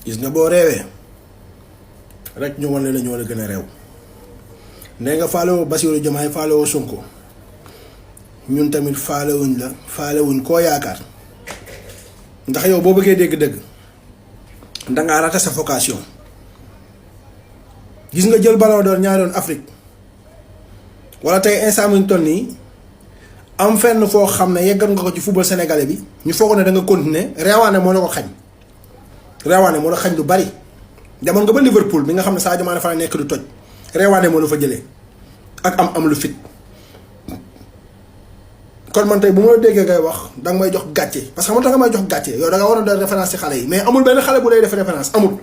gis nga boo reewee rek ñu wan la ñoo la gën a réew nee nga faalewoo Bassirou Diomaye faalewoo Sonko ñun tamit faalewuñ la faalewuñ koo yaakaar ndax yow boo bëggee dégg-dëgg dangaa rate sa vocation gis nga jël ballon d'or ñaari yoon Afrique wala tey instant muñ toll nii am fenn foo xam ne yeggal nga ko ci football sénégalais bi ñu foog ne da nga continuer reewaane moo la ko xañ reewaane moo la xañ lu bari demoon nga ba Liverpool bi nga xam ne Sadio Mané fa la nekk du toj reewaane moo la fa jëlee ak am lu fit kon man tey bu ma la déggee ngay wax danga may jox gàcce parce que xam nga may jox gàcce yow da nga war a def référence ci xale yi mais amul benn xale bu lay def référence amul.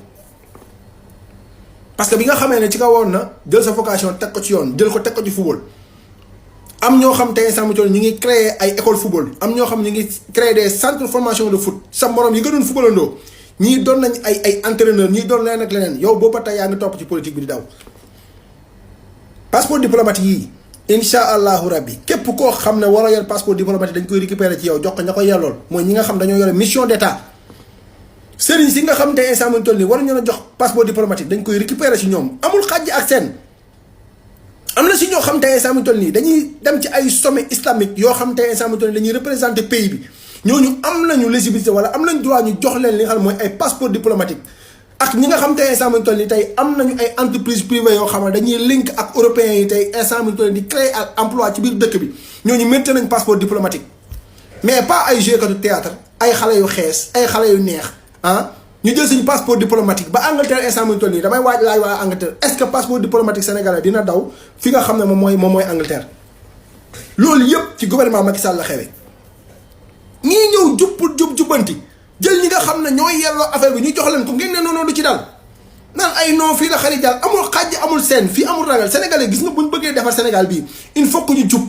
parce que bi nga xamee ne ci nga woon na jël sa vocation teg ko ci yoon jël ko teg ko ci football am ñoo xam tey instant ñu ngi créer ay école football am ñoo xam ñu ngi créer des centres de formation de foot sa morom yi nga doon footballandoo ñii doon nañ ay entraîneur ñii doon leneen ak leneen yow boobu ba tey yaa ngi topp ci politique bi di daw. passeport diplomatique yii incha allahu rabbi képp koo xam ne war a yor passeport diplomatique dañ koy récupérer ci yow jox ko ña ko yellool mooy ñi nga xam dañoo yore mission d'état sëriñ si nga xam te instant muñ toll nii war nañu jox passeport diplomatique dañ koy récupérer ci ñoom amul xàjj ak seen. am na si ñoo xam te instant muñ toll nii dañuy dem ci ay sommet islamique yoo xam te instant muñ toll nii dañuy représenter pays bi ñooñu am nañu légitimité wala am nañu droit ñu jox leen li nga xam mooy ay passeport diplomatique. ak ñi nga xam te instant muñ toll nii tey am nañu ay entreprise privée yoo xam ne dañuy link ak européens yi tey instant muñ toll nii di créer ak emploi ci biir dëkk bi ñooñu mérité nañ passeport diplomatique mais pas ay jouekatu théâtre ay xale yu xees ay xale yu neex ah ñu jël suñu passeport diplomatique ba Angleterre instant muñ toll nii damay laaj waa Angleterre est-ce que passeport diplomatique sénégalais dina daw fi nga xam ne moom mooy Angleterre loolu yëpp ci gouvernement Macky Sall la xewee ñii ñëw jubbanti jël ñi nga xam ne ñooy yelloo affaire bi ñu jox leen ko ngeen ne noonu du ci dal naan ay non fii la xarit jàll amul xàjj amul seen fii amul ragal sénégalais gis nga buñ bëggee defar Sénégal bii il faut que ñu jub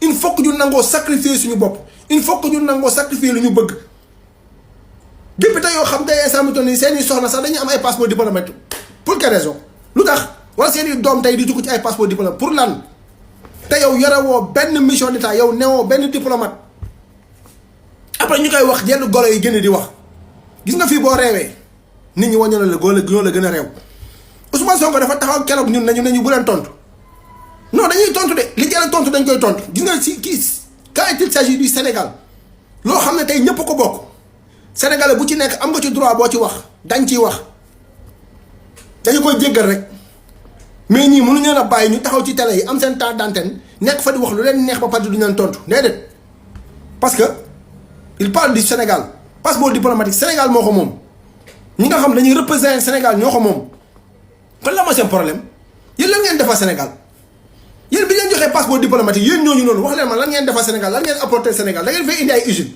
il faut que ñu nangoo sacrifier suñu bopp il faut que ñu nangoo sacrifier lu ñu bëgg député yoo xam te instant mi toll nii seen i soxna sax dañuy am ay passeport diplomatique pour quelle raison lu tax wala seen i doom tey di dugg ci ay passeport diplomate pour lan te yow yore woo benn mission d'état yow newoo benn diplomate après ñu koy wax yenn golo yi gën di wax gis nga fii boo reewee nit ñi wañño la góor ñoo la gën a réew Ousmane Sonko dafa taxaw keroog ñun nañu bu leen tontu non dañuy tontu de li jëlee tontu dañ koy tontu gis nga si kii quand il s'agit du Sénégal loo xam ne tey ñëpp ko bokk Sénégalais bu ci nekk am nga ci droit boo ci wax dañ ciy wax dañu koy jéggal rek mais ñii mënuñu leen a bàyyi ñu taxaw ci télé yi am seen temps d'antenne nekk fa di wax lu leen neex ba pare du ñu leen tontu déedéet parce que il parle du Sénégal passeport diplomatique Sénégal moo ko moom ñi nga xam dañuy représenter Sénégal ñoo ko moom kon la ma seen problème yéen lan ngeen defar Sénégal yéen bi ngeen joxee passeport diplomatique yéen ñooñu noonu wax leen ma lan ngeen defar Sénégal lan ngeen apporter Sénégal da ngeen fay indi ay usines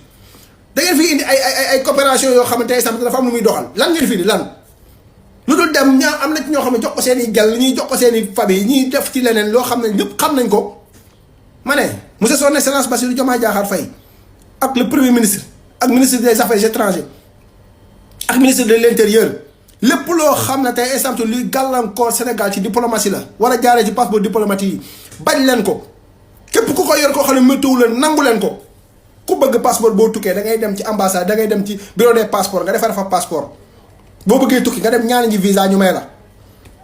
da ngeen fi indi ay coopération yoo xamante ne sax dafa am lu muy doxal lan ngeen fi indi lan lu dul dem ñaa am na ci ñoo xam ne jox ko seen i gel ñuy jox ko seen i famille ñuy def ci leneen loo xam ne ñëpp xam nañ ko ma ne monsieur son excellence Bassirou Diomaye Diakhar Faye ak le premier ministre ak ministre des affaires étrangères ak ministre de l'intérieur lépp loo xam ne tey instant luy gàllankoor Sénégal ci diplomatie la war a jaaree ci passeport diplomatique yi bañ leen ko képp ku ko yor koo xam ne météo leen nangu leen ko ku bëgg passeport boo tukkee da ngay dem ci ambassade da ngay dem ci bureau des passeports nga defar fa passeport boo bëggee tukki nga dem ñaani ji visa ñu may la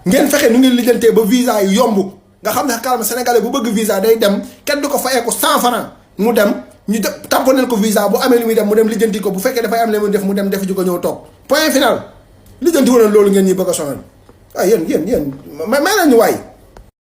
ngeen fexe nu ngeen lijjantee ba visa yi yomb nga xam ne carrément sénégalais bu bëgg visa day dem kenn du ko fayee ko 100 francs mu dem ñu def tamponel ko visa bu amee lu muy dem mu dem lijjanti ko bu fekkee dafay am lu muy def mu dem def ji ko ñëw toog point final lijjanti woon loolu ngeen ñuy bëgg a sonal waaye yéen may nañu waay